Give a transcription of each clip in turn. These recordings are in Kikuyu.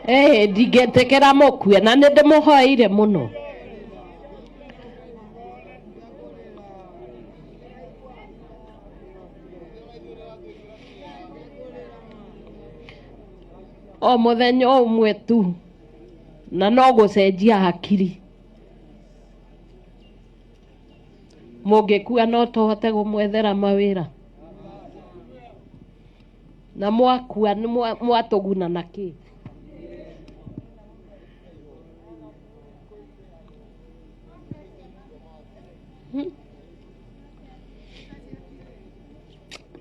Ndingĩtĩkĩra mũkue na nĩ ndĩmũhoeire mũno. O mũthenya o ũmwe tu na no gũcenjia hakiri. Mũngĩkua no tũhote kũmwethera mawĩra? Na mwakua nĩ mwatũguna na kĩ?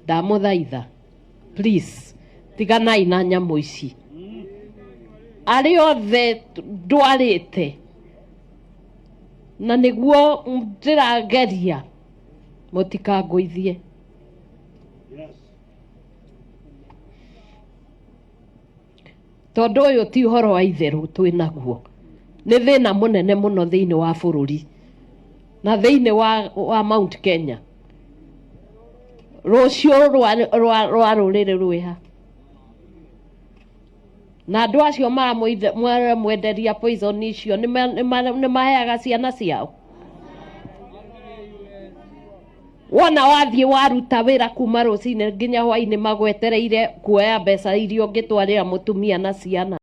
Ndamũthaitha, please, tiganai na nyamũ ici. Arĩa othe ndwarĩte na nĩguo ndĩrageria, mũtikangũithie. Tondũ ũyũ ti ũhoro wa itherũ twĩ naguo, nĩ thĩna mũnene mũno thĩinĩ wa bũrũri na thĩinĩ wa Mount Kenya. Rũciũ rwa rũrĩrĩ rwĩha? Na andũ acio maramwenderia poison icio nĩ maheaga ciana ciao? Wona wathiĩ waruta wĩra kuma rũcinĩ nginya hwainĩ magwetereire kuoya mbeca iria ũngĩtwarĩra mũtumia na ciana.